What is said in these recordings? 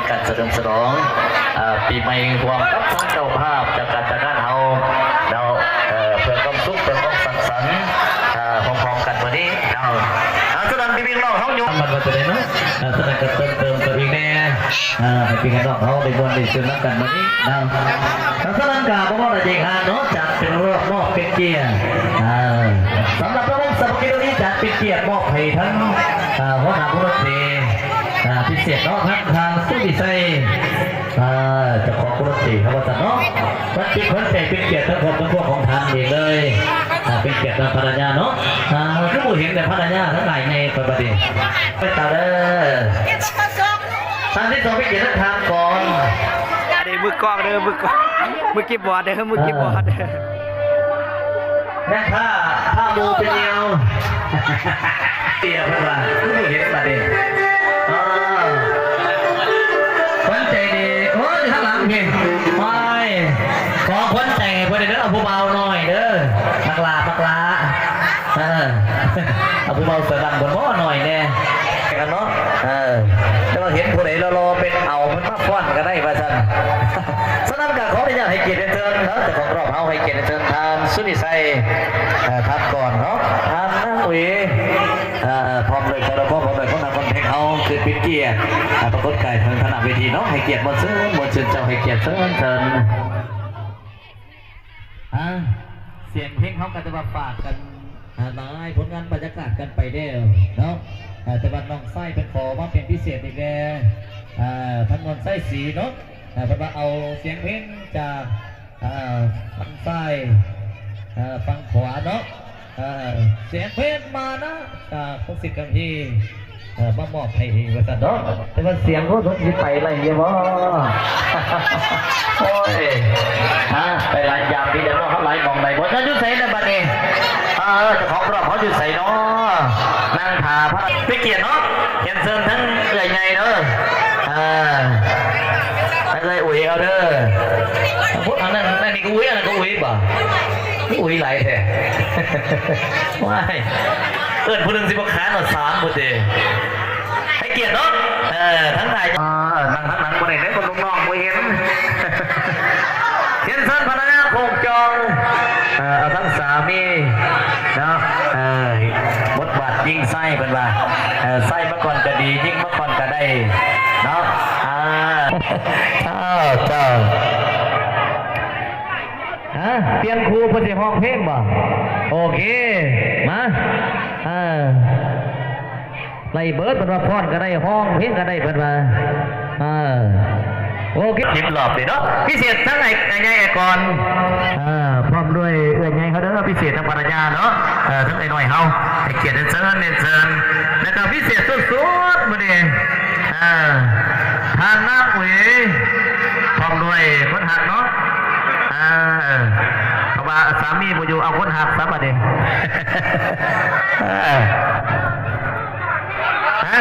ການສະເຫຼີມສະຫຼອງ ເອີ ປີໃໝ່ຮ່ວມກັບທາງເຈົ້າພາບຈາກການຈັດງານເຮົາເນາະ ເອີ ເພື່ອຄວາມສຸກ ເພື່ອຄວາມສັງສັນ ເອີ ພ້ອມໆກັນມື້ນີ້ເນາະ. ເອົາ ສະນັ້ນພີ່ໆນ້ອງເຮົາຍົກ ມັນວ່າຈະໄດ້ເນາະ ເອີ ສະນັ້ນກໍເຕີມເຕີມກັນອີກແດ່ ເອີ ໃຫ້ພີ່ໃຫ້ນ້ອງເຮົາໄດ້ມ່ວນໄດ້ຊື່ນນຳກັນມື້ນີ້ເນາະ. ເອົາ ສະນັ້ນກໍບໍ່ເວົ້າຫຼາຍໃຈຫາເນາະ ຈັດເປັນຮອບມອບເປັນກຽດ ເອີ ສຳລັບລະບົບສາມັກຄີຕົວນີ້ ຈັດເປັນກຽດມອບໃຫ້ທັງ ເອີ ຫົວໜ້າວົງດົນຕີ ອ່າ ພິເສດເນາະ ທາງທ່ານສຸວິໄຊ ອ່າ ເຈົ້າຂອງວົງດົນຕີເນາະ ວ່າຊັ້ນເນາະ ມັນເປັນຂວັນໃຈເປັນກຽດທັງຄອບທັງຄົວຂອງທ່ານເອງເລີຍ ອ່າ ເປັນກຽດນຳພັນລະຍາເນາະ. ອ່າ ຄືບໍ່ເຫັນແຕ່ພັນລະຍາທັງຫຼາຍໃຫຍ່ໄປບັດນີ້ ໄປຕາເດີ ທ່ານທີສອງເປັນກຽດນຳທ່ານກ່ອນ ອັນນີ້ມືກອງເດີ ມືກອງ ມືຄີບອດເດີ ມືຄີບອດ ອ່າ ແມ່ຄ້າ ພາໝູ່ໄປຍ່ຽວ ເຕຍເພິ່ນວ່າ ຄືບໍ່ເຫັນບາດນີ້ ອໍ ຂວັນໃຈນີ້ ໂອ້ຍ ຢູ່ທາງຫຼັງພີ້ ໂອ້ຍ ຂໍຂວັນໃຈໃຫ້ເພິ່ນເດີ ເອົາຜູ້ບ່າວນ້ອຍເດີ ບັກຫຼ້າ ບັກຫຼ້າ ເອີ ເອົາຜູ້ບ່າວເສືອດຳເພິ່ນບໍ່ນ້ອຍແດ່ ເນາະ ເອີ ແຕ່ວ່າເຫັນຜູ້ໃດຫຼໍ່ໆ ເປັນເອົາເພິ່ນມາຟ້ອນກໍໄດ້ວ່າຊັ້ນ. ສະນັ້ນກໍຂໍອະນຸຍາດໃຫ້ກຽດຮຽນເຊີນເນາະ ເຈົ້າຂອງຮອບເຮົາ ໃຫ້ກຽດຮຽນເຊີນທ່ານສຸນິໄຊ ເອີ ທ່ານກ່ອນເນາະ ທ່ານນາງອຸຍ ເອີ ເອີ ພ້ອມດ້ວຍຄອລະຄອ ພ້ອມດ້ວຍຄົນຮັກຄົນແພງເຮົາ ຄືເປັນກຽດ ເອີ ປາກົດກາຍທາງທາງໜ້າເວທີເນາະ ໃຫ້ກຽດມ່ວນຊື່ນ ມ່ວນຊື່ນເຈົ້າ ໃຫ້ກຽດເຊີນ ເຊີນ. ອ່າ ສຽງເພງເຮົາກໍຖືວ່າຝາກກັນ ອ່າ ຫຼາຍຜົນງານບັນຍາກາດກັນໄປແລ້ວເນາະ ອ່າ ແຕ່ວ່ານ້ອງຊາຍເພິ່ນຂໍມາເປັນພິເສດອີກແດ່ ອ່າ ທັງນວນໄຊສີເນາະ ອ່າ ເພິ່ນວ່າເອົາສຽງເພງຈາກ ອ່າ ຝັ່ງຊ້າຍ ອ່າ ຝັ່ງຂວາເນາະ ອ່າ ສຽງເພງມານະ ອ່າ ພົງສິດຄຳພີ ເອີ ມາມອບໃຫ້ອີກວ່າຊັ້ນເນາະ ແຕ່ວ່າສຽງໂອ້ ມັນຊິໄປໄດ້ຢູ່ບໍ່? ໂອ້ຍ ຮະ ໄປຫຼາຍຢາມດີແລ້ວເນາະ ເຮົາຫຼາຍໝ່ອງໃດບໍ່ ເຈົ້າຢູ່ໃສລະບັດນີ້? ເອີ ເຈົ້າຂອງຮອບເຮົາຢູ່ໃສເນາະ? ນັ່ງຖ້າພະ ເປັນກຽດເນາະ ຮຽນເຊີນທັງເອື້ອຍໃຫຍ່ເດີ ເອີ ທັງເອື້ອຍອຸຍເຮົາເດີ ອັນນັ້ນ ອັນນີ້ກໍອຸຍ ອັນນັ້ນກໍອຸຍບໍ່? ອຸຍຫຼາຍແທ້ ວ້າຍ ເອີ້ນຜູ້ໜຶ່ງຊິບໍ່ຂານເອົາສາມພຸ້ນເດ ໃຫ້ກຽດເນາະ ເອີ ທັງອ້າຍ ເອີ ນັ່ງທາງຫຼັງບໍ່ໄດ້ເດີ ຄົນລູກນ້ອງບໍ່ເຫັນ ຮຽນເຊີນພັນລະຍາໂຄກຈອງ ເອີ ເອົາທັງສາມີເນາະ ເອີ ບົດບາດຍິງຊາຍເພິ່ນວ່າ ເອີ ຊາຍມາກ່ອນກໍດີ ຍິງມາກ່ອນກໍໄດ້ເນາະ ອ່າ ເຈົ້າ ເຈົ້າ. ຮະ ປ່ຽນຄູ່ເພິ່ນຊິຮ້ອງເພງບໍ່? ໂອເຄ ມາ ເອີ ໄດ້ເບີດ ເພິ່ນວ່າຟ້ອນກໍໄດ້ ຮ້ອງເພງກໍໄດ້ ເພິ່ນວ່າ ເອີ ໂອເຄ ສິບລອບນີ້ເນາະ ພິເສດທັງອ້າຍ ອ້າຍໃຫຍ່ ອ້າຍກອນ ເອີ ພ້ອມດ້ວຍເອື້ອຍໃຫຍ່ເຮົາເດີ ພິເສດທັງພັນລະຍາເນາະ ເອີ ທັງອ້າຍນ້ອຍເຮົາ ໃຫ້ກຽດຮຽນເຊີນ ຮຽນເຊີນ ແລ້ວກໍພິເສດສຸດໆ ມື້ນີ້ ເອີ ທ່ານນາງອຸຍ ພ້ອມດ້ວຍຄົນຮັກເນາະ ເອີ ເພາະວ່າສາມີບໍ່ຢູ່ ເອົາຄົນຮັກຊະບັດນີ້ ເອີ ຮະ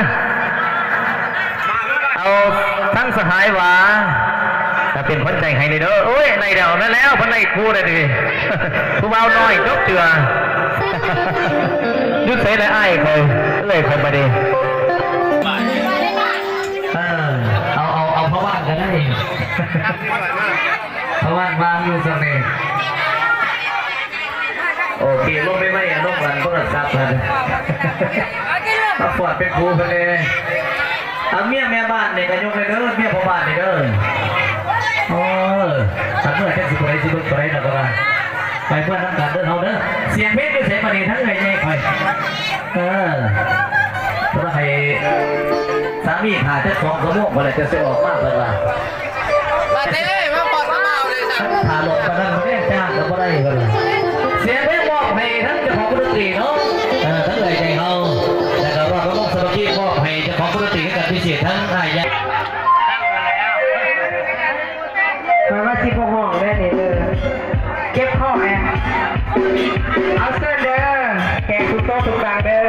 ເອົາທັງສະຫາຍຫວາ ກໍເປັນຂວັນໃຈໃຫ້ເດີ ໂອ້ຍ ໄດ້ແລ້ວ ນັ້ນແລ້ວ ເພິ່ນໄດ້ຄູ່ແລ້ວນີ້ ຜູ້ບ່າວນ້ອຍຈົບເຈື່ອ ຢູ່ໃສລະອ້າຍຂ້ອຍ ເອື້ອຍຂ້ອຍບັດນີ້ ເອີ ເອົາ ເອົາ ເອົາພໍ່ບ້ານກໍໄດ້ ເພາະວ່າວ່າງຢູ່ຊ່ວງນີ້ ໂອເຄ ລົງໄປໄວ້ ອາລົງຫຼັງໂທລະສັບຫັ້ນ ມາຟອດເປັນຄູເພິ່ນແດ່ ອາ ເມຍແມ່ບ້ານນີ້ກໍຍົກເລີຍເດີ ເມຍພໍ່ບ້ານນີ້ເດີ ໂອ້ ຄັນເມື່ອຈັກຊິຜູ້ໃດຊິເບິ່ງຜູ້ໃດດອກ ກໍວ່າ ໄປເມືອນຳກັນເດີເຮົາເດີ ສຽງເພງຢູ່ໃສບັດນີ້ ທັງເອື້ອຍໃຫຍ່ຂ້ອຍ ເອີ ເພິ່ນວ່າໃຫ້ສາມີຖ້າຈັກສອງຊົ່ວໂມງພຸ້ນແຫຼະ ຈັ່ງຊິອອກມາ ເພິ່ນວ່າ ມາເດ້ ມາປອດກະເໝົາເດ້ ຖ້າລົດປານນັ້ນ ແມ່ນຈ້າງກໍບໍ່ໄດ້ ເພິ່ນວ່າ ສຽງເພງມອບໃຫ້ທັງເຈົ້າຂອງວົງດົນຕີເນາະ ເອີ ທັງເອື້ອຍໃຫຍ່ເຮົາ ແລ້ວກໍຮອບລະບົບສາມັກຄີມອບໃຫ້ເຈົ້າຂອງວົງດົນຕີ ໃຫ້ກັບພິເສດທັງອ້າຍໃຫຍ່ ຂ້ອຍວ່າຊິບໍ່ຮ້ອງແລ້ວນີ້ ເອີ ເຈັບຄໍແຮງ ເອົາເຊີນເດີ ແຂກທຸກໂຕະທຸກຕັງເດີ.